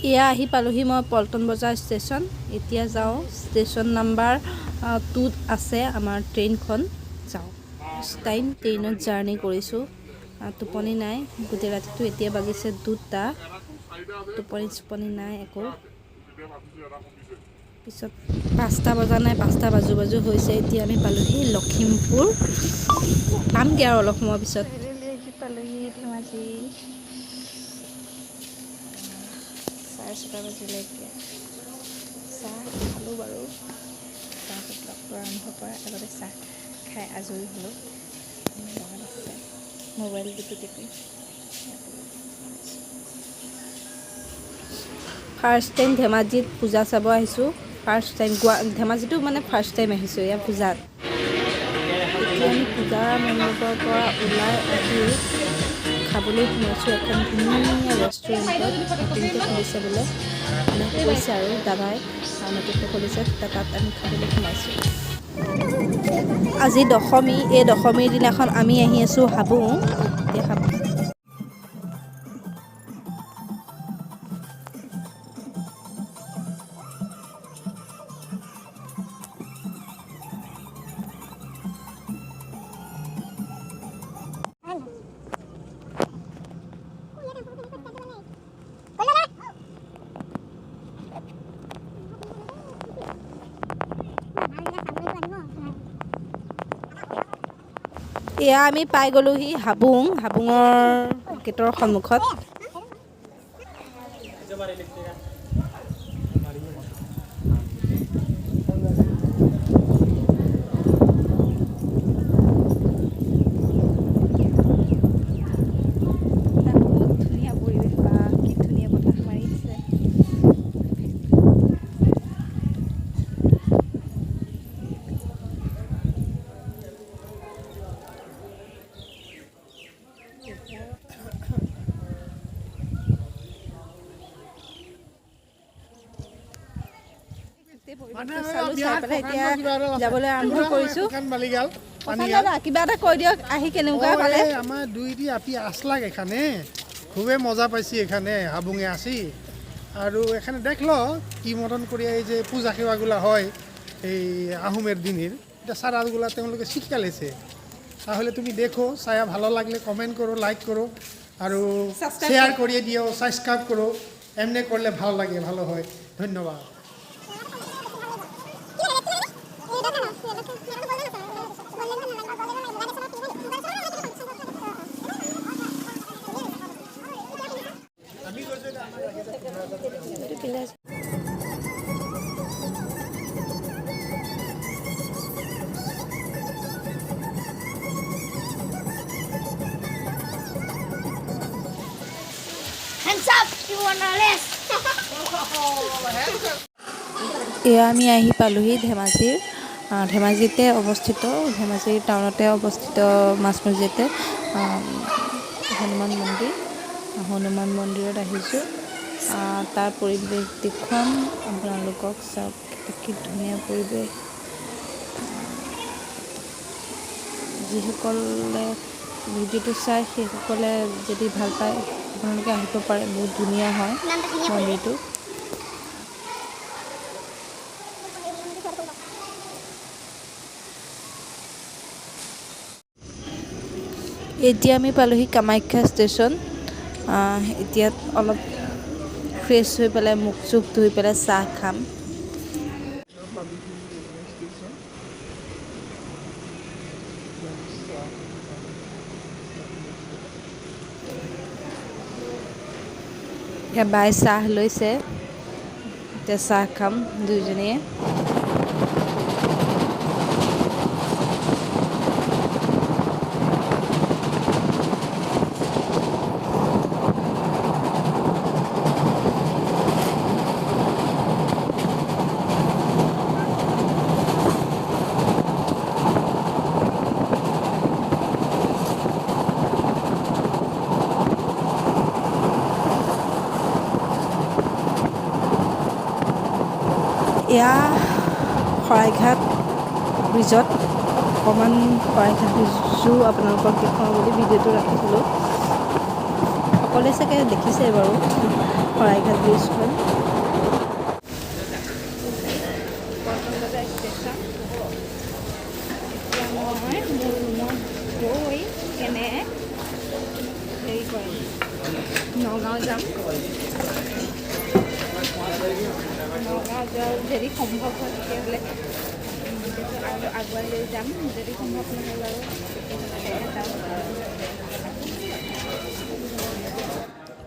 এয়া আহি পালোহি মই পল্টন বজাৰ ষ্টেচন। এতিয়া যাওঁ, ষ্টেচন নাম্বাৰ 2ত আছে আমাৰ ট্ৰেইনখন। যাওঁ, ফাৰ্ষ্ট টাইম ট্ৰেইনত জাৰ্ণি কৰিছোঁ। টোপনি নাই গোটেই ৰাতিটো। এতিয়া বাজিছে 2টা। টোপনি চোপনি নাই একো। পিছত 5টা বজা নাই, 5টা বাজু বাজু হৈছে। এতিয়া আমি পালোহি লখিমপুৰ, পামগৈ আৰু অলপ সময়ৰ পিছত। আহি পালোহি ধেমাজি। 6:30 বাজিলে এতিয়া। চাহ খালোঁ বাৰু। তাৰপিছত ব্লগটো আৰম্ভ কৰাৰ আগতে চাহ খাই আজৰি হ'লোঁ। লগত আছে মোবাইল টিপি টিপি। ফাৰ্ষ্ট টাইম ধেমাজিত পূজা চাব আহিছোঁ। ফাৰ্ষ্ট টাইম ধেমাজিতো মানে ফাৰ্ষ্ট টাইম আহিছোঁ ইয়াৰ পূজাত। এতিয়া আমি পূজা মণ্ডপৰ পৰা ওলাই আহি খাবলৈ সোমাইছোঁ এখন ধুনীয়া ৰেষ্টুৰেণ্টত। নতুনকৈ খুলিছে বোলে, মানে কৈছে আৰু দাদাই, নতুনকৈ খুলিছে। তাত আমি খাবলৈ সোমাইছোঁ। আজি দশমী। এই দশমীৰ দিনাখন আমি আহি আছোঁ হাবুং। এতিয়া হাবুং। এয়া আমি পাই গ'লোহি হাবুং। হাবুঙৰ গেটৰ সন্মুখত। বহুত ধুনীয়া পৰিৱেশ বা, কি ধুনীয়া বতাহ মাৰি আছে। গোটেই পৰিৱেশটো চালোঁ, চাই পেলাই এতিয়া যাবলৈ আৰম্ভ কৰিছোঁ। দাদা, কিবা এটা কৈ দিয়ক, আহি কেনেকুৱা পালে? আমাৰ দুইটি আপি আসলাক এখানে, খুবেই মজা পাইছি এখানে হাবুঙে আসি। আৰু এখানে দেখলো কি মতন কৰি এই যে পূজা সেৱাগুলা হয় এই আহোমের দিনের, এটা সারাগুলা তেওঁলোকে শিক্ষা লেছে। তাহলে তুমি দেখো, ছায়া ভালো লাগলে কমেন্ট করো, লাইক করো আৰু Subscribe. Share কৰিয়ে দিও, ছাবস্ক্ৰাইব করো। এমনি করলে ভালো লাগে, ভালো হয়। ধন্যবাদ। Hands up, you wanna rest? এয়া আমি আহি পালোহি ধেমাজিৰ ধেমাজিতে অৱস্থিত, ধেমাজিৰ টাউনতে অৱস্থিত মাজমজিয়াতে হনুমান মন্দিৰ। হনুমান মন্দিৰত আহিছোঁ। তাৰ পৰিৱেশ দেখুৱাম আপোনালোকক। চাওক, কি ধুনীয়া পৰিৱেশ। যিসকলে ভিডিঅ'টো চায়, সেইসকলে যদি ভাল পায়, আপোনালোকে আহিব পাৰে। বহুত ধুনীয়া হয় মন্দিৰটো। এতিয়া আমি পালোহি কামাখ্যা ষ্টেচন। এতিয়া অলপ ফ্ৰেছ হৈ পেলাই, মুখ চুখ ধুই পেলাই চাহ খাম। এতিয়া বাই চাহ লৈছে, এতিয়া চাহ খাম দুইজনীয়ে। এয়া শৰাইঘাট ব্ৰিজত। অকণমান শৰাইঘাট ব্ৰিজো আপোনালোকক দেখুৱাওঁ বুলি ভিডিঅ'টো ৰাখিছিলোঁ। সকলোৱে চাগে দেখিছে বাৰু। শৰাইঘাট ব্ৰিজখন। পল্টন বজাৰ ষ্টেচন। এতিয়া মই মোৰ ৰুমত গৈ কেনে হেৰি কৰিম, নগাঁও যাম। নগাঁও যোৱা যদি সম্ভৱ হয়, তেতিয়াহ'লে ভিডিঅ'টো আৰু আগুৱাই লৈ যাম। যদি সম্ভৱ নহয় বাৰু, তেতিয়াহ'লে যাম।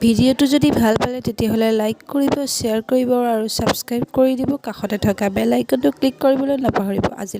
ভিডিঅ'টো যদি ভাল পালে, তেতিয়াহ'লে লাইক কৰিব, শ্বেয়াৰ কৰিব আৰু ছাবস্ক্ৰাইব কৰি দিব। কাষতে থকা বেল আইকনটো ক্লিক কৰিবলৈ নাপাহৰিব। আজি